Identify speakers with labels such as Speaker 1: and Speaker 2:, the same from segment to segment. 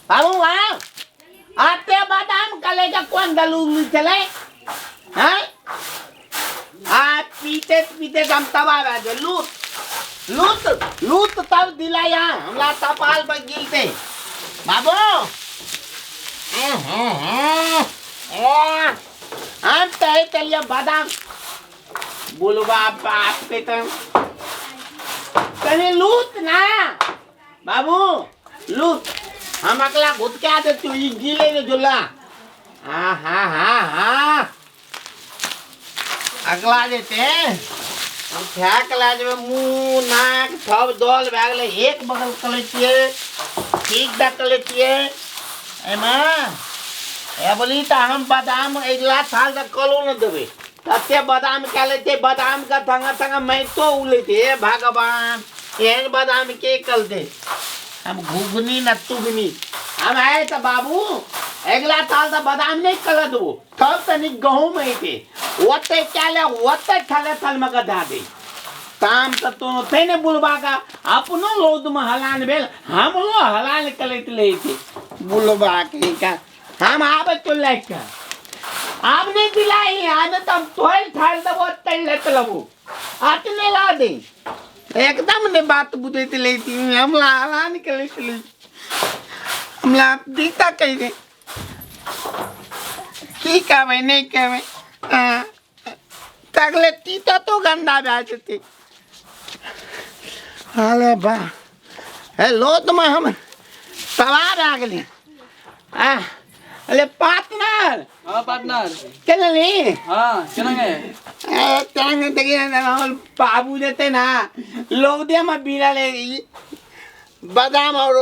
Speaker 1: बाबू आओ आते बादाम कले का कौन दल उगली चले हैं आ पीते पीते हम तबाह भए गेल लूट लूट लूट तब दिलाया हमरा कपाल पर गिलते बाबू हम तहे चलिए बादाम बोलबा बाप के तो तनी लूट ना बाबू लूट हम अगला घुट के आते तू ई गिले ने झुला हाँ हाँ हाँ हाँ अगला जेते हम फेंक ला जेबै मुँह नाक सब दल भए गेलै एक बगल कऽ लै छियै ठीक दऽ कऽ लै छियै एहिमे ए बोली तऽ हम बादाम अगिला साल तक कलो नहि देबै तते बादाम कए लै छै बादामके थंगा थंगा माटितो उलै छै हे भगवान एहन बादाम के कलतै हम घुघनी न तुघनी हम आए तऽ बाबू अगिला साल तऽ बादाम नहि कल देबो तब तनी गहूम हेतै ओते कए ले ओते थले थलमे कऽ धए दे ताम तऽ तो थे ने बुलबा का अपनो रौदमे हलान भेल हमरो हलान करैत रहै छै बुलबा के का हम आबै तो लए के आब नहीं दिलाई आब तऽ हम तोहर ठाल देबो तैल लेत लेबो आत नहीं ला दे एकदम ने बात बुझैत लेती हमरा हलान करैत ले हमरा दिक्कत कहि दे की कहबै नहि कहबै हँ, तगले तीता तो गंदा भए जेतै अरे बा हे लोतमे हम तबाह भए गेली आ अरे पार्टनर।
Speaker 2: हाँ पार्टनर।
Speaker 1: केना ली?
Speaker 2: हाँ केना गे?
Speaker 1: ए टांग देखिए ना हमर बाबू जेतै ना लौदे में बिना ले बादाम और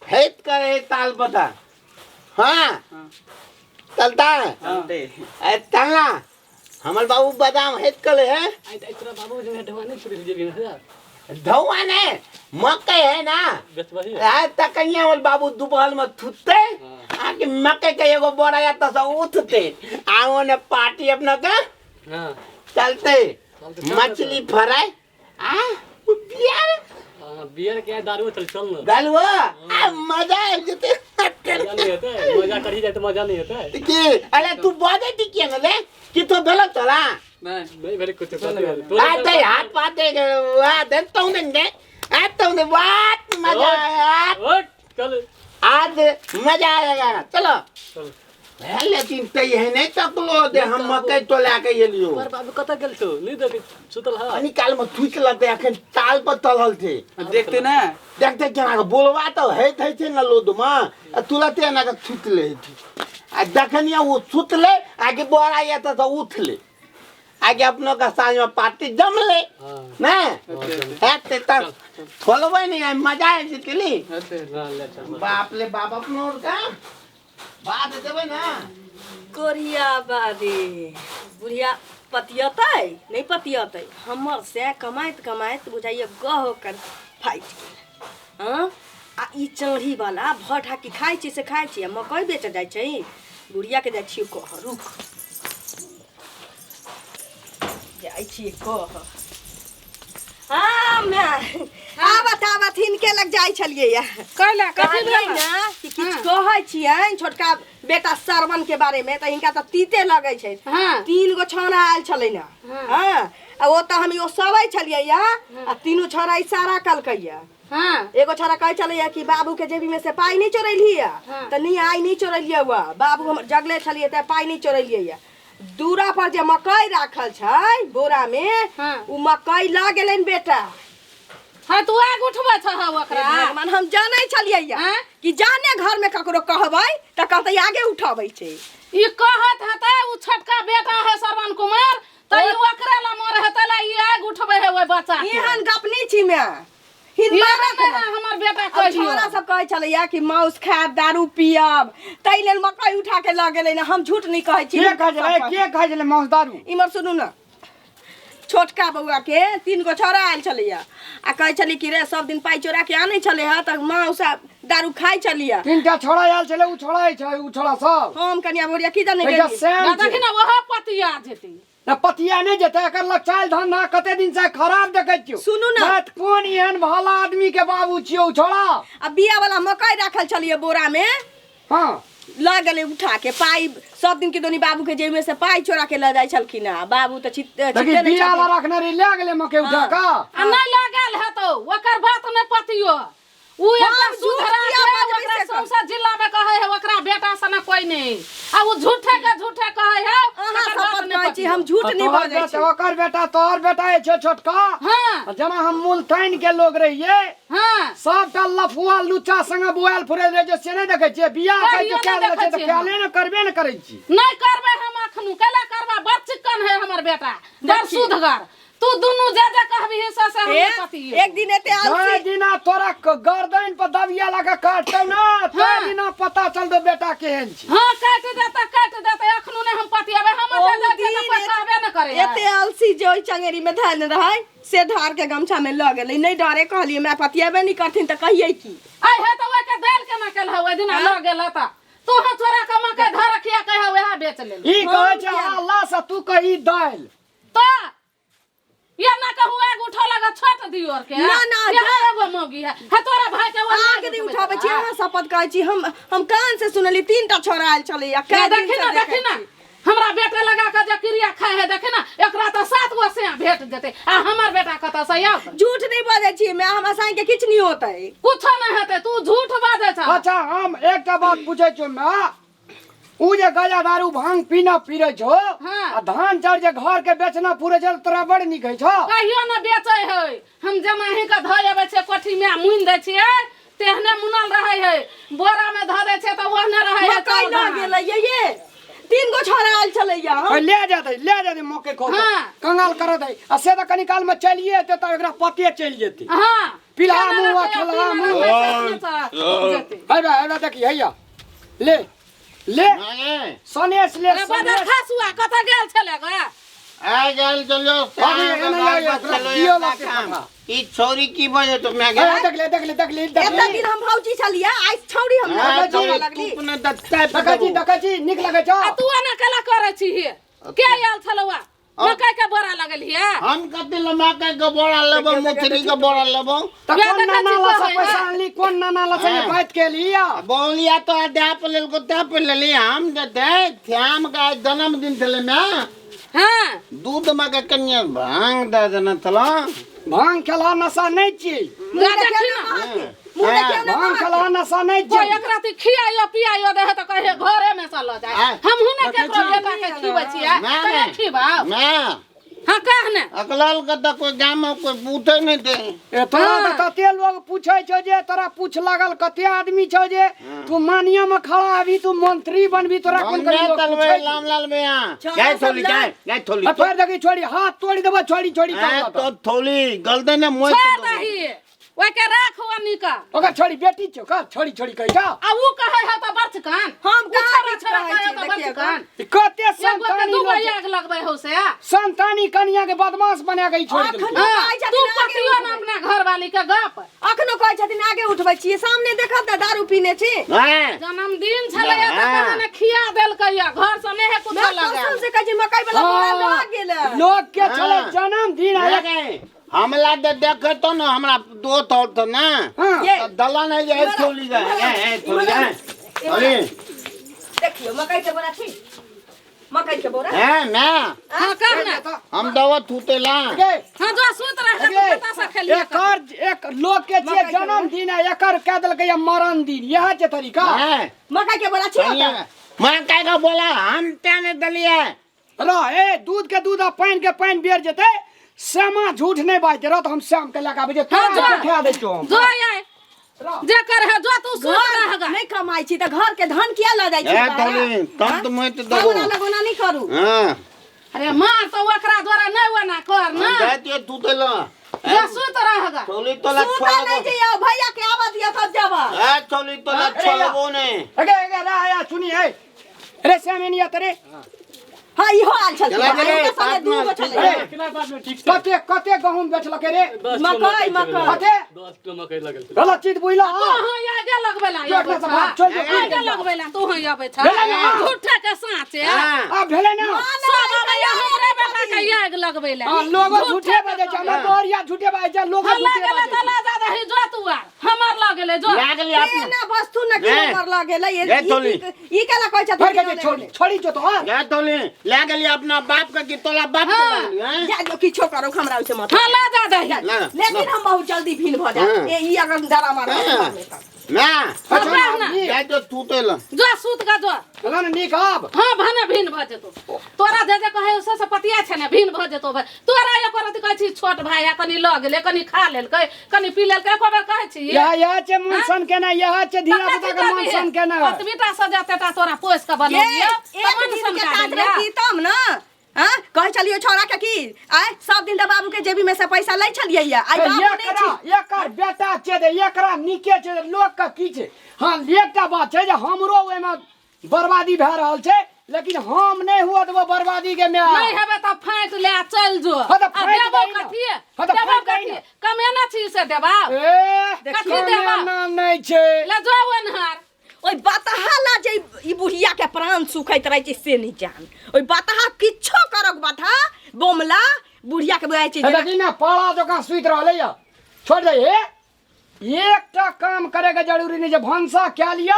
Speaker 1: हेत करे ताल पता हाँ
Speaker 2: हाँ।
Speaker 1: चलता है।
Speaker 2: चलते।
Speaker 1: ए चलना हमर बाबू बादाम हेत कले है।
Speaker 2: आई तो तोरा बाबू जो है ढवा नहीं छुड़ी जेबी ना।
Speaker 1: धौआ ने मकई है ना।
Speaker 2: बेचबही।
Speaker 1: आ तकनिया हमर बाबू दोपहर में थुतते आके मकई के एगो बोरा या तो से उठते आ ओने पार्टी अपना के।
Speaker 2: हाँ।
Speaker 1: चलते।
Speaker 2: चलते।
Speaker 1: मछली फ्राई आ बियर।
Speaker 2: हाँ बियर के दारू चल चल ना।
Speaker 1: दालुआ आ मजा आबि जेतै।
Speaker 2: मजा नहीं होता है, मजा करी जाए तो मजा नहीं होता है।
Speaker 1: की अरे तू बजै छी किया ने रे की तो भेल तोरा?
Speaker 2: नहीं नहीं मेरे कुछ तो
Speaker 1: आ दे हाथ पा दे वाह दे तो ने दे आ तो ने बात मजा आया।
Speaker 2: उठ चल।
Speaker 1: आज मजा आएगा चलो।
Speaker 2: चल।
Speaker 1: लेकिन ते ये नहीं तकलो दे हम मकई तो लए के एलियो।
Speaker 2: पर बाबू कतऽ गेल छौ? नहीं देखे सुतल हा।
Speaker 1: कनी काल में थुकि लगतै अखन ताल पर तलल छै।
Speaker 2: देखते ना।
Speaker 1: देखते केना के बोलबा तऽ होइत होइ छै ने लोदमे आ तुरते एना के थुकि लै छै आ जखनिये ओ सुतलै आकि बोरा या तऽ उठलै आगे अपनो के साँझ में पार्टी जमलै।
Speaker 2: हाँ।
Speaker 1: ने हेतै तऽ खोलबै नहीं आइ मजा आबि जेतै ली।
Speaker 2: ले चल।
Speaker 1: बाप ले बाप अपनो के बात देबै ना।
Speaker 3: कोरिया बारी बुढ़िया पतियतै नहीं पतियतै हमर से कमाइत कमाइत बुझाइए गह कर फाटि गेल। हाँ आ ई चढ़ी वाला भर ढाकी खाइ छै से खाइ छै आ मकई बेच जाइ छै। बुढ़िया के जाइ छियै कह रुक जाइ छियै कह। हाँ my आबत आबत हिनके लग जाइ छलियै या।
Speaker 4: कहला कथी
Speaker 3: कहलियै
Speaker 4: भेल?
Speaker 3: ना कि किछु कहै छियनि छोटका बेटा श्रवण के बारे में तऽ हिनका तऽ तीते लगै छै।
Speaker 4: हाँ।
Speaker 3: 3 गो छौड़ा आयल छलै ना। हाँ आ ओ तऽ हम यो सबै छलियै या आ तीनू छौड़ा इशारा कलकै या।
Speaker 4: हाँ।
Speaker 3: एगो छौड़ा कहै छलैया कि बाबू के जेबी में से पाइ नहीं चोरेलियै या।
Speaker 4: हाँ।
Speaker 3: तऽ नहीं आइ नहीं चोरेलियै हुआ बाबू हम जगले छलियै तऽ पाइ नहीं चोरेलियै या। दूरा पर जे मकई राखल छै बोरा में।
Speaker 4: हाँ।
Speaker 3: उ मकई लऽ गेलनि बेटा।
Speaker 4: हाँ तू आग उठबै छह ओकरा।
Speaker 3: हे भगवान हम जानै छलियै या
Speaker 4: हाँ?
Speaker 3: कि जाने घर में ककरो कहबै तऽ कहतै आगे उठबै छै।
Speaker 4: ई कहत हेतै उ छोटका बेटा है श्रवण कुमार तऽ ई ओकरे ला मरे हेतै ला ई आग उठबै है ओहि बच्चा के।
Speaker 3: एहन गप नहि छी माय। हिन
Speaker 4: ई
Speaker 3: मारत
Speaker 4: नहि
Speaker 3: ने।
Speaker 4: है हमर बेटा
Speaker 3: अब
Speaker 4: कहियो।
Speaker 3: छोरा सब कहै छलैया कि माउस खायब दारू पियब ताहि लेल मकई उठा के लऽ गेलै ने। हम झूठ नहि कहै छी।
Speaker 5: के कहै छलै? के कहै छलै माउस दारू?
Speaker 3: इमहर सुनू ना छोटका बौआ के 3 गो छौड़ा आयल छलैया आ कहै छलै कि रे सब दिन पाइ चोरा के आनै छलै हँ तऽ माउस आ दारू खाइ छलियै।
Speaker 5: 3टा छौड़ा आयल छलै उ छौड़ा छै उ छौड़ा सब।
Speaker 3: हम कनिया भोरिया की जाने
Speaker 5: एकटा
Speaker 3: गेलियै।
Speaker 5: सेम
Speaker 4: ना
Speaker 5: छै।
Speaker 4: देखी ना ओहो पतिया जेतै।
Speaker 5: ना पतिया नहीं जेतै एकर लग चालि धन ना कते दिन से खराब देखै छियौ।
Speaker 3: सुनू ना।
Speaker 5: बात कोन एहन भला आदमी के बाबू छियौ छौड़ा।
Speaker 3: आ बिया वाला मकई राखल छलियै बोरा में
Speaker 5: हां
Speaker 3: लऽ गेलै उठा के पाइ सब दिन के दोनी बाबू के जेब में से पाइ चोरा के लऽ जाइ छलखिन आ बाबू तऽ
Speaker 5: देखी
Speaker 3: छिटे नहि
Speaker 5: बिया ला
Speaker 3: छलखिन।
Speaker 5: रखने रही ले गेलै मकई उठा का
Speaker 4: आ नहीं लगल हेतौ ओकर बात नहीं पतियो उ
Speaker 3: हम
Speaker 4: एकटा
Speaker 3: झूठ
Speaker 4: सुधरा
Speaker 3: किया
Speaker 4: के
Speaker 3: बजबै
Speaker 4: ओकरा
Speaker 3: से कह।
Speaker 4: सौंसे जिला में कहै है ओकरा बेटा सने कोई नहीं आ उ झूठे के झूठे कहै है
Speaker 3: अहाँ
Speaker 4: तकर बात
Speaker 3: शपथ
Speaker 4: नहि
Speaker 3: कहै छी
Speaker 4: पतियो।
Speaker 3: हम झूठ
Speaker 5: तऽ
Speaker 3: नहि
Speaker 5: तोहर
Speaker 3: बजै छी
Speaker 5: बेटा ओकर बेटा तोहर बेटा जे छौ छोटका
Speaker 4: हाँ
Speaker 5: आ जेना हम मुलतान के लोग रहिए
Speaker 4: हाँ
Speaker 5: सबटा लफुआ लुच्चा संगे बुआल फुरैल रहै छै से नहि देखै छियै बियाह कहि
Speaker 4: कहियो
Speaker 5: के
Speaker 4: नहि
Speaker 5: कए
Speaker 4: देखै
Speaker 5: देलै छै तऽ
Speaker 4: छियै हम।
Speaker 5: कएले ने करबे ने करै छी
Speaker 4: नहीं करबै हम अखनु कैला करबै बड़ चिक्कन है हमर बेटा बड़ सुधगर तू दुनू जे जे कहबी से से हम
Speaker 3: ए,
Speaker 4: पतियो
Speaker 3: एक दिन एते
Speaker 5: जाय
Speaker 3: आलसी
Speaker 5: दिना तोरा गर्दन पर दबिया लगा काटतौ ना तै
Speaker 4: हाँ।
Speaker 5: दिना पता चलतौ बेटा केहन छै
Speaker 4: हाँ काटि देतै काटि देतै अखनु नहीं हम पतियेबै हम
Speaker 3: ओ
Speaker 4: जे जाइ छियै
Speaker 3: दिन
Speaker 4: तऽ कोइ कहबे न करै है।
Speaker 3: एते अलसी जे ओहि चंगेरी में धयल रहै से ढार के गमछा में लऽ गेलै नहि डरे कहलियै माय पतियेबे नहि करथिन तऽ कहियै की
Speaker 4: आइ हे तऽ ओहिके दालि केना केलहु ओहि दिना लऽ गेल तऽ तू हाँ चोरा के मकई धर रखिया कहे वएह बेच लेल
Speaker 5: ई कहै छै अल्लाह से तू कही दालि
Speaker 4: तऽ ये ना कहू आग उठो लगा छोट दियो और के
Speaker 3: ना, ना,
Speaker 4: ये एगो मौगी है हे तोरा भाई के वो
Speaker 3: आग नहि उठाबै छी अहाँ शपथ कहै छी हम हम कान से सुनली 3 टा छोरा आयल छलै आ कए दिन
Speaker 4: देखी
Speaker 3: से
Speaker 4: ना
Speaker 3: देखै
Speaker 4: देखी ना
Speaker 3: छी।
Speaker 4: हमरा बेटा लगा के जे क्रिया खाए है देखी ना एकरा तऽ 7 गो से भेट जेतै आ हमर बेटा कतऽ से आओत
Speaker 3: झूठ नहि बजै छी मैं हमरा साईं के किछु नहि होतै
Speaker 4: कुछो नहि हेतै तू झूठ बाजै छ
Speaker 5: अच्छा हम एकटा बात पूछै छियौ माय उ जे गजा दारू भांग पीना पीरै छौ
Speaker 4: हाँ।
Speaker 5: आ धान चाउर जे घर के बेचना पूरे छौ तोरा बड़ नीक होइ छौ
Speaker 4: कहियो न बेचै है हम जमाही के धऽ अबै छियै कोठी में आ मुनि दै छियै तेहने मुनल रहै है बोरा में धऽ दै छियै तऽ ओहने रहै है
Speaker 3: मकई
Speaker 4: चाउर
Speaker 3: लऽ
Speaker 4: धान।
Speaker 3: गेलै ये ये 3 गो छोरा आयल छलैया हम
Speaker 5: ओइ ले जेतै ले जेतै मौके खो
Speaker 4: हाँ।
Speaker 5: कंगाल करत है आ से तऽ कनी काल में चलिए एतै तऽ एकरा पते चलि जेतै
Speaker 4: हाँ
Speaker 5: पिलहा
Speaker 4: खेना
Speaker 5: मुँह आ
Speaker 4: रहतै,
Speaker 5: खेलहा
Speaker 4: पीना
Speaker 5: मुँह।
Speaker 4: रहतै, से जेतै।
Speaker 5: हैबा हैबा देखी हैया ले ले
Speaker 1: मांगे
Speaker 5: सनेस ले
Speaker 4: अरे बदर
Speaker 5: सनेस
Speaker 4: खासुआ कतऽ गेल छलै गे
Speaker 1: आ गेल चलो
Speaker 5: अभी एना लागे, ओकरा दियो लगतै पठा।
Speaker 1: ई छोरी की बजे तो मैं
Speaker 5: ए,
Speaker 1: गेल
Speaker 5: देख ले देख ले देख ले देख
Speaker 3: एते
Speaker 5: ले
Speaker 3: दिन हम भौजी छलियै आइ छौड़ी हम
Speaker 1: हाँ,
Speaker 3: लगे
Speaker 1: छोरी,
Speaker 3: लगली
Speaker 1: तू अपने दत्ता पे
Speaker 5: देखै छी
Speaker 1: देबो।
Speaker 5: देखै छी नीक लगै छौ
Speaker 4: आ तू एना केला करै छी के आयल छलौआ मकई के बोरा लगलियै
Speaker 1: हम कते लम्बा के के बोरा लेबो मुथरी के बोरा लेबो
Speaker 5: तऽ
Speaker 4: वएह
Speaker 5: कोन
Speaker 4: देखै
Speaker 5: नाना
Speaker 4: छी
Speaker 5: लसँ
Speaker 4: कहै
Speaker 5: पैसा
Speaker 4: है।
Speaker 5: अनली कोन नाना लसँ ये
Speaker 1: हाँ।
Speaker 5: बात केली या
Speaker 1: बोलिया तो अध्या पे लेलको त्या पे लेली हम देते श्याम का जन्मदिन छले मैं
Speaker 4: हाँ
Speaker 1: दूध में के कन्या भांग दे देने छलो
Speaker 5: भांग खेला नशा नहीं छी
Speaker 4: मुँह देखी ना
Speaker 3: मुँह देखियौ ने
Speaker 5: भांग खेला नशा नहीं
Speaker 4: कोई
Speaker 5: छी
Speaker 4: एकरा ती खियाइयो पियाइयो दे है तऽ कहे घरे में से लऽ जाए
Speaker 1: आय।
Speaker 4: हमहूँ ने केकरो बेटा के खिबै छियै
Speaker 1: ना,
Speaker 4: तऽ
Speaker 1: ना।
Speaker 4: नहि खिबाउ
Speaker 1: मैं
Speaker 4: हाँ कह ने
Speaker 1: अकलाल के तो कोई गाम में कोई पूछे नहीं दे
Speaker 5: ए तोरा
Speaker 4: हाँ।
Speaker 5: तऽ कते लोग पूछे छौ जे तोरा पूछ लागल कते आदमी छौ जे तू मानिया में खड़ा अभी तू मंत्री बनबी तोरा कोन करी लोग
Speaker 1: तलवे
Speaker 5: पूछै छौ?
Speaker 1: लामलाल भैया
Speaker 3: छोरा
Speaker 1: गाय
Speaker 3: सब
Speaker 1: थोली
Speaker 3: लड़-
Speaker 1: गाय गाय थोली
Speaker 5: आ फेर देखी छोड़ी हाथ तोड़ि देबो छोड़ी छोड़ी
Speaker 1: हाँ,
Speaker 5: कर
Speaker 1: तो थोली गलते ने मोय
Speaker 4: छोड़ दही ओहिके राख ओनी का
Speaker 5: ओकर छोड़ी बेटी छौ का छोड़ी छोड़ी कहै छौ
Speaker 4: आ ऊ कहै है तऽ बचकान
Speaker 3: हम
Speaker 4: ऊ
Speaker 3: कहाँ
Speaker 4: छौड़ा
Speaker 3: किछु
Speaker 4: छौड़ा
Speaker 3: कहै
Speaker 4: कहै
Speaker 3: छियै,
Speaker 4: तऽ
Speaker 3: देखियौ
Speaker 4: बचकान
Speaker 5: ई कते
Speaker 4: एगो के
Speaker 5: संतानी
Speaker 4: दूगो
Speaker 5: लोग छै।
Speaker 4: आग लगबै हौ से
Speaker 5: संतानी कनिया के बदमाश बना के ई छोड़ि
Speaker 3: अखन
Speaker 5: देलकै
Speaker 4: हाँ,
Speaker 3: कहै
Speaker 4: तू
Speaker 3: छथिन आगे
Speaker 4: पतियो ना
Speaker 3: उठबै।
Speaker 4: अपना घरवाली के गप
Speaker 3: अखनो कहै छथिन आगे उठबै छियै सामने देखब तऽ दारू पीने छी
Speaker 4: जन्मदिन छलै तऽ
Speaker 1: हाँ।
Speaker 4: कहाँ ने खिया देलकै या घर से नहि कुछो
Speaker 3: मैं
Speaker 4: लगा
Speaker 3: कसम से कहै छी मकई वाला बोरा लऽ गेल
Speaker 5: लोग के छलै
Speaker 1: हाँ।
Speaker 5: जन्मदिन आ
Speaker 1: हमला दे देखे तो ना हमरा दो तौर तो ना
Speaker 5: हाँ।
Speaker 3: ये
Speaker 1: तो दला नहीं जाए थोली जाए ए थोली जाए थोली
Speaker 3: देखियौ मकई के बोरा छी मकई के बोरा
Speaker 1: ए मैं
Speaker 4: हाँ कह ने
Speaker 1: हम दवा थूतेला
Speaker 5: गे,
Speaker 4: हाँ जो सुत रह
Speaker 5: गे,
Speaker 4: कतऽ से खेलिए
Speaker 5: एकर एक लोग के छियै
Speaker 3: मकई के
Speaker 5: जन्मदिन आ एकर कह देलकै या मरण दिन इएह छै तरीका
Speaker 1: हैं
Speaker 3: मकई के बोरा छी ओतऽ?
Speaker 1: मैं कह के बोला हम क्या नहीं दलिए
Speaker 5: रह ए दूध के दूध आ पानि के पानि बेर जेतै श्यामा झूठ नहि बाजतै रह तऽ हम श्याम के लए कऽ आबै छियै
Speaker 4: हाँ,
Speaker 5: तोरा
Speaker 4: जो।
Speaker 5: बैठा दै छियौ हम
Speaker 4: जो आय जे कर है जो तू सुत
Speaker 3: घर
Speaker 4: रहगा
Speaker 3: नहि कमाइ छी तऽ घर के धन किया लऽ जाइ छी
Speaker 1: ए
Speaker 3: बाहर?
Speaker 1: थोली तब तो मैं तो दबो
Speaker 3: लगोना लगोना नहि करू
Speaker 1: हां
Speaker 4: अरे मार तो ओकरा द्वारा नहीं ओना कर ना
Speaker 1: जाती थूतेला
Speaker 4: जो सुत रहगा
Speaker 1: थोली तो ला
Speaker 3: सुतल नहि जइयौ भैया के आबऽ दिअ तब जेबऽ
Speaker 1: ए थोली तो ला छोड़बो नहीं
Speaker 5: अगे अगे रह आया सुनी ए रे श्याम एनी आत रे
Speaker 3: हाँ इहो आयल छलखिन
Speaker 1: चला गेलै,
Speaker 3: हुनका संगे
Speaker 1: साथ
Speaker 3: दू
Speaker 1: में
Speaker 3: गो छलै
Speaker 5: अरे
Speaker 2: केना बाद में ठीक से
Speaker 5: कते कते गहूम बेचलकै रे
Speaker 2: 10 किलो
Speaker 3: मकई,
Speaker 2: मकई
Speaker 3: मकई।
Speaker 5: कते
Speaker 2: 10 किलो मकई लगल छलै।
Speaker 5: गलत चीज बुझला
Speaker 4: तू हाँ आगे लगबै ला
Speaker 5: जो अपना से भाग, चल जो,
Speaker 4: आगे लगबै ला तू हाँ आबै छ
Speaker 5: भेलै ना?
Speaker 4: झूठे के साँचे
Speaker 1: हां
Speaker 5: आ भेलै ना
Speaker 4: सब आबै हमरे बेटा के आगि लगबै ले।
Speaker 5: हां, लोगो झूठे बाजै छै, हमर तोहरिया झूठे बाजै छै, लोगो
Speaker 4: हँ,
Speaker 5: झूठे
Speaker 4: लऽ गेलै
Speaker 5: बाजै
Speaker 4: तऽ
Speaker 5: छै।
Speaker 4: लऽ जा दही, जो तू आर हमर लऽ गेलै जो।
Speaker 1: लए गेली अपना।
Speaker 3: एना वस्तु न कि
Speaker 1: ए,
Speaker 3: हमर लगेलै।
Speaker 1: ए, तोली।
Speaker 3: ई केला कहै छथिन
Speaker 5: भर के जे छोड़ी छोड़ी जो तो
Speaker 1: लए तोली, लए गेली अपना बाप के कि तोला बाप के लए गेली, हैं?
Speaker 3: जा जो किछो करो, हमरा ओइसे मत।
Speaker 4: हँ, लऽ जा दही।
Speaker 1: ना,
Speaker 3: लेकिन हम बहुत जल्दी भीन भऽ जायब।
Speaker 1: हाँ।
Speaker 3: ए ई अगर डरामा
Speaker 1: हाँ।
Speaker 3: रहत।
Speaker 1: ना।
Speaker 5: अच्छा,
Speaker 4: ना, ना।
Speaker 5: नीक।
Speaker 1: जाय तो तू तो ल।
Speaker 4: जो सुत के जो।
Speaker 5: चलो ने नीक आब।
Speaker 4: हँ, भने भिन भऽ जेतौ। तोरा जे जे कहै से से पतिया छै ने, भिन भऽ जेतौ भाय। तोरा एको रति कहै छी छोट भाय है, कनी लऽ गेलै, कनी खा लेलकै, कनी पी लेलकै, एको बेर कहै छी?
Speaker 5: यह यह छै मनसन केना, यह छै धिया पुता के मनसन केना।
Speaker 4: ओतबीटा से जतेटा तोरा पोसि कऽ
Speaker 3: ये
Speaker 4: बनौलियौ
Speaker 3: एक
Speaker 4: तऽ
Speaker 3: दिन
Speaker 4: मन
Speaker 3: के
Speaker 4: सनका
Speaker 3: काज
Speaker 4: देलियै।
Speaker 3: रहती तब न। हाँ, कहै छलियै छौड़ा के की आय सब दिन तऽ बाबू के जेबी में से पैसा लै छलियै या आइ बाबू नहि
Speaker 5: एकरा
Speaker 3: छी।
Speaker 5: एकर बेटा छै जे एकरा नीके छै, लोक के की छै। हाँ, एकटा बात छै जे हमरो ओहिमे बर्बादी भए रहल छै, लेकिन हम नहि हुआ देबो बर्बादी के my.
Speaker 4: नहि हेबे तऽ फाँटि ले आ चलि जो।
Speaker 5: हाँ तऽ
Speaker 4: आ
Speaker 5: फाँटि
Speaker 4: देबो
Speaker 5: दही ने।
Speaker 4: कथी?
Speaker 5: हाँ तऽ
Speaker 4: देबो
Speaker 5: फाँटि दही
Speaker 4: कथी?
Speaker 5: ने।
Speaker 4: कमेने छी से देबा?
Speaker 5: ए
Speaker 4: कथी देबा?
Speaker 5: कमेना नहि छै।
Speaker 4: ले जो ओन्हर।
Speaker 3: ओहि बतहा ला जे ई बुढ़िया के प्राण सुखैत रहै छै से नहि जान। ओहि बतहा किछो करक, बतहा बोमला बुढ़िया के बुझाइ छै
Speaker 5: हे
Speaker 3: जेना।
Speaker 5: देखी ने, पाला जकाँ सुति रहलै या, छोड़ दे। हे, एकटा काम करे के जरूरी नहीं छै, भनसा कए लिअ,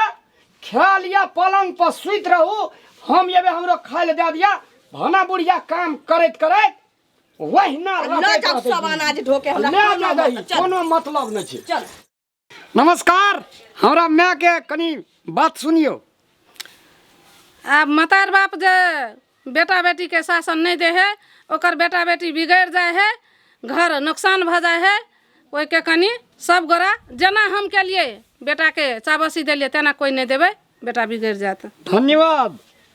Speaker 5: खा लिअ, पलंग पर सुति रहू। हम एबै, हमरो खाय लए दए दिअ। भना बुढ़िया काम करैत करैत वहिना
Speaker 3: लऽ
Speaker 5: रटैत
Speaker 3: जाउ
Speaker 5: रहतै।
Speaker 3: सब अनाज ढोके हमरा
Speaker 5: ले
Speaker 3: कोनो
Speaker 5: जा दही।
Speaker 3: मतलब- चल।
Speaker 5: कोनो मतलब नहि छै।
Speaker 3: चल।
Speaker 5: नमस्कार, हमरा मायके कनि बात सुनियौ।
Speaker 4: आब मतार बाप जे बेटा बेटीके शासन नहि दै है, ओकर बेटा बेटी बिगड़ि जाइ है, घर नुकसान भऽ जाइ है। ओहिके कनि सब गोरा जेना हम केलिए बेटाके चाबसी देलिए तेना कोइ नहि देबै, बेटा बिगड़ि जायत।
Speaker 5: धन्यवाद।